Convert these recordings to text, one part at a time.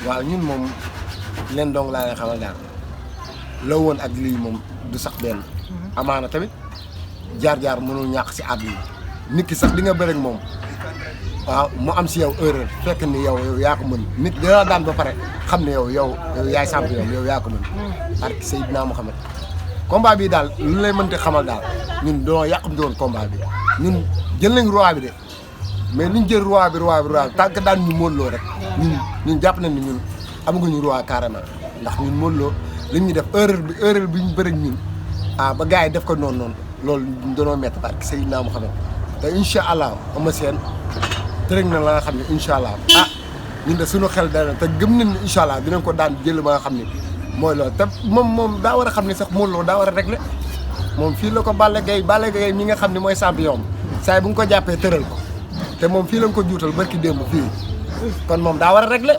waaw ñun moom leen dong laa leen xamal daal la woon ak lii moom du sax benn amaana tamit jaar-jaar mënul ñàkk si àdduna nit ki sax di nga bëre ak moom waaw mu am si yow erreur fekk ni yow yaa ko mën nit dina daan ba pare xam ne yow yaay champion yow yaa ko mën parce que Seydina Mohamed combat bi daal lu lay mënti xamal daal ñun doo yàqamti woon combat bi ñun jël nañ roi bi de mais liñ jël roi bi tant que daan ñu Modou Lo rek ñun jàpp nañ ni ñun amaguñu roi carrément ndax ñun Modou Lo li ñu def erreur bi ñu bëri ñun ba gars yi def ko noonu loolu danoo métti parce que Seydina Mohamed te incha allah ama seen tërëg na la nga xam ne incha allah ñun de suñu xel dana te gëm nañ ne incha allah dinañ ko daan jël ba nga xam ne mooy loolu te moom daa war a xam ne sax Modou Lo daa war a régler moom fii la ko Balla Gaye mi nga xam ne mooy champion saa bu nga ko jàppee tëral ko te moom fii la nga ko juutal barki démb fii kon moom daa war a régler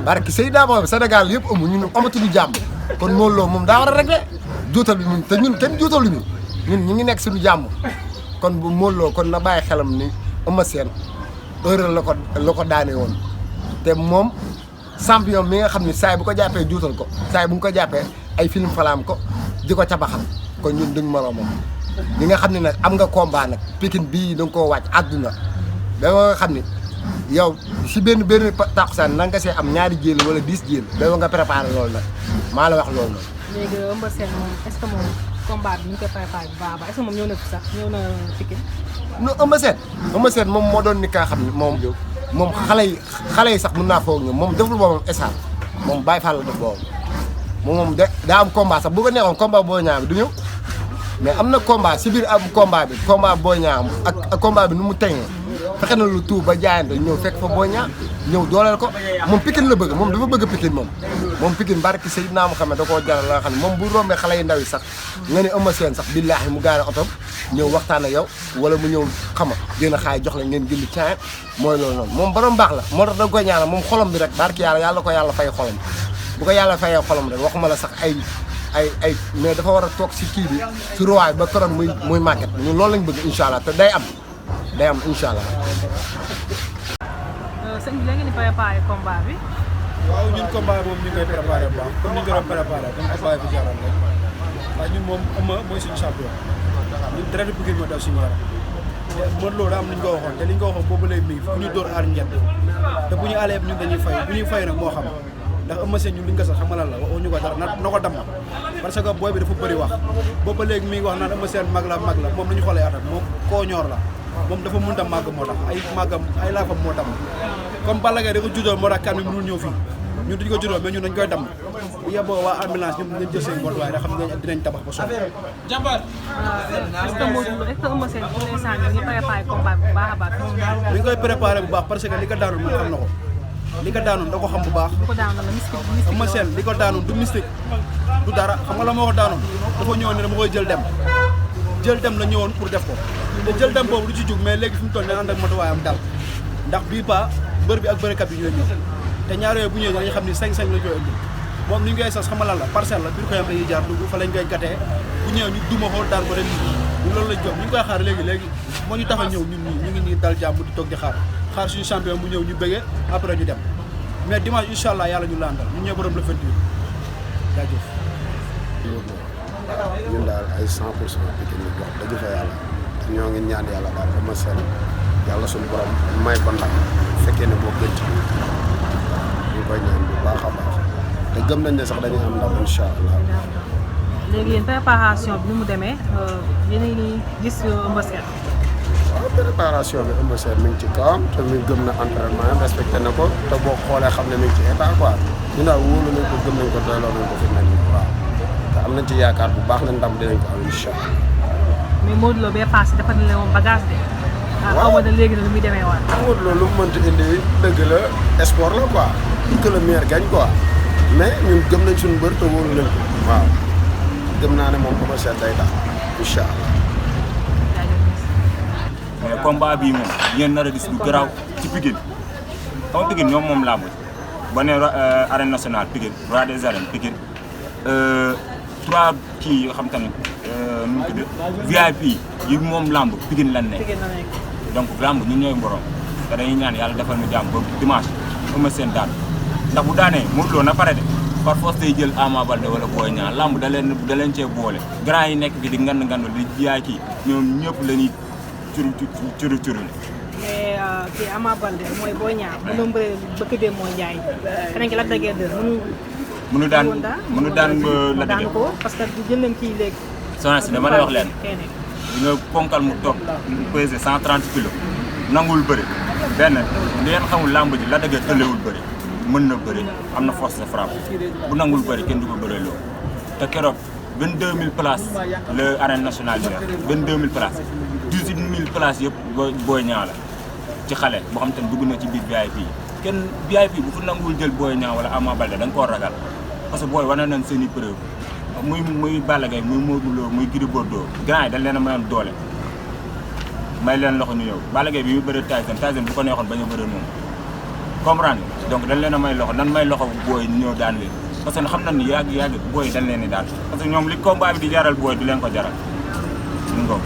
barki Seydina moom Sénégal yëpp ñun amatuñu jàmm kon Modou Lo moom daa war a régler juutal bi te ñun kenn juutaluñu ñun ñu ngi nekk suñu jàmm kon bu Modou Lo kon na bàyyi xelam ni Eumeu Sène erreur la ko daane woon te moom champion mi nga xam ne saay bu ko jàppee juutal ko saay bu nga ko jàppee ay film falaam ko di ko cabaxal kon ñun duñ moroomam li nga xam ne nag am nga combat nag Pikine bii da nga koo wàcc àdduna ba nga xam ne yow si benn takkusaan na nga see am ñaari jéel wala 10 jéel ba nga préparé loolu nag maa la wax loolu nag. léegi Eumeu Sène moom est-ce que moom combat bi ñu koy préparé bu baax a baax est-ce que moom ñëw na fi sax ñëw na Pikine. non Eumeu Sène moom moo doon ni kaa xam ne moom xale yi sax mën naa foog ñoom moom deful boobam esaan moom Baye Fall la def boobu moom daa am combat sax bu ko neexoon combat Boy Niang bi du ñëw mais am na combat si biir am combat Boy Niang ak combat bi nu mu teñee fexe na lu tuub ba jaayante ñëw fekk fa Boy Niang ñëw dooleel ko moom Pikine la bëgg moom dafa bëgg Pikine moom Pikine barki Seydina Mohamed da koo jaral la nga xam ne moom bu rombee xale yu ndaw yi sax nga ne Eumeu Sène sax billaahi mu gaare otom ñëw waxtaan ak yow wala mu ñëw xama dina xaay jox la ngeen gindi caay mooy loolu noonu moom borom baax la moo tax da nga koy ñaanal moom xolam bi rek barki yàlla ko yàlla fay xolam bu ko yàlla fayee xolam rek waxuma la sax ay mais dafa war a toog si kii bi si ruwaay ba keroog muy màgget ñun loolu lañ bëgg incha allah te day am incha allah. sëñ bi la ngeen di préparé combat bi. waaw ñun combat moom ñu ngi koy préparé bu baax comme ni ñu ko doon préparé comme combat bi jaral rek waaye ñun moom Eumeu mooy suñu champion ñun dara du Pikine moo dal suñu yaram Modou Lo daa am lu ñu ko waxoon te li ñu ko waxoon boobu lay mi fu ñu dóor aar njëtt te bu ñu alee ñun dañuy fay bu ñuy fay nag moo xam ndax Eumeu Sène ñun li ñu ko sax xam nga lan la waxuñu ko dara na ko damm parce que booy bi dafa bëri wax boobu ba léegi mi ngi wax naan Eumeu Sène mag la moom nañu xoolee atam moom koo ñoor la moom dafa mënut a màgg moo tax ay laafam moo tax comme Balla Gaye da ko juddoo moo tax kan bi mënul ñëw fii ñun duñu ko juddoo mais ñun dañ koy damm bu yeboo waa ambulance ñoom dañ jël seen mbotuwaay da xam ne dinañ tabax ba sonn. est-ce que Eumeu Sène pour l'instant ñu ngi préparé combat bi bu baax a baax. mi ngi koy préparé bu baax parce que li ko daanoon moom xam na ko li ko daanoon da ko xam bu baax. li ko daanoon la mystique Eumeu Sène li ko daanoon du mystique du dara xam nga la moo ko daanoon dafa ñëwoon ne dama koy jël dem la ñëwoon pour def ko te jël dem boobu du ci jug mais léegi fi mu toll ne ànd ak matuwaayam dal ndax bii pa mbër bi ak bërekat bi ñooy ñëw te ñaar yooyu bu ñëwee dañuy xam ni 5-5 la koy indi moom ni ñu koy sas xam nga lan la parcelle la biir ko yam dañuy jaar dugg fa lañ koy gatee bu ñëwee ñu duma xool daan ko rek ñu loolu lañ jox ñu ngi koy xaar léegi moo ñu tax a ñëw ñun ñu ngi nii dal jàmm di toog di xaar suñu champion bu ñëw ñu bëggee après ñu dem mais dimanche incha allah yàlla ñu laandal ñun ñoo borom le 28 jaajëf ñun daal ay 100% Pikine ñu wax dëgg fa yàlla ñoo ngi ñaan yàlla daal Eumeu Sène yàlla suñu borom may ko ndam fekkee ne boo gën ci ñu koy ñaan bu baax a baax te gëm nañ ne sax dañuy am ndam incha allah. léegi yéen préparation bi ni mu demee yéen a ngi gis Eumeu Sène. waaw préparation bi Eumeu Sène mi ngi ci kawam te mi gëm na entraînement respecté na ko te boo xoolee xam ne mi ngi ci état quoi ñu daal wóolu nañ ko gëm nañ ko doyloo nañ ko fi mel nii waaw te am nañ ci yaakaar bu baax na ndam dinañ ko am incha allah. mais Modou Lo bee passé dafa ne woon bagage de. waaw xaw ma ne léegi nag lu muy demee waat. Modou Lo lu mu mënti indi dëgg la sport la quoi que le meilleur gagne quoi mais ñun gëm nañ suñu mbër te wóolu nañ ko waaw gëm naa ne moom Eumeu Sène day tax incha allah. mais combat bii moom yéen nar a gis lu garaaw ci Pikine xam nga Pikine ñoom moom làmb ba ne arène nationale Pikine roi des arènes Pikine 3 kii yoo xam te ne nu mu tudd VIP yi moom làmb Pikine lan ne donc làmb ñun ñooy borom te dañuy ñaan yàlla defal ñu jàmm ba dimanche Eumeu Sène daan ndax bu daanee Modou Lo na pare de par force day jël Ama Baldé wala Boy Niang lamb da leen cee boole grand yi nekk fi di ngand di jaay kii ñoom ñëpp la ñuy curu mais kii Ama Baldé mooy Boy Niang bu doon bëree bëkk dee mooy Ndiaye keneen ki Lac de Guiers 2 mënu daan la daan ko parce que jël nañ kii léegi soxna si dama lay wax leen di nga ponkal mu toog pesé 130 kilos nangul bëri benn li ngeen xamul lamb ji Lac de Guiers tëlewul bëri mën na bëri am na force de frappe bu nangul bëri kenn du ko bëree loo te keroog 22000 places le arène nationale bi def 22000 places 18000 places yëpp Boy Niang la ci xale boo xam te ne dugg na ci biir VIP kenn VIP bu fu nangul jël Boy Niang wala Ama Baldé da nga koo ragal parce que booy wane nañ seen i preuve muy Balla Gaye muy Modou Lo muy Gris Bordeaux grand yi dañ leen a mayoon doole may leen loxo ñu ñëw Balla Gaye bi muy bëre Tyson bu ko neexoon bañ a bëre noonu comprendre donc dañ leen a may loxo nan may loxo booy ñëw daan leen parce que xam nañ ni yàgg booy dañ leen ni daal parce que ñoom li combat bi di jaral booy di leen ko jaral ñu ngoog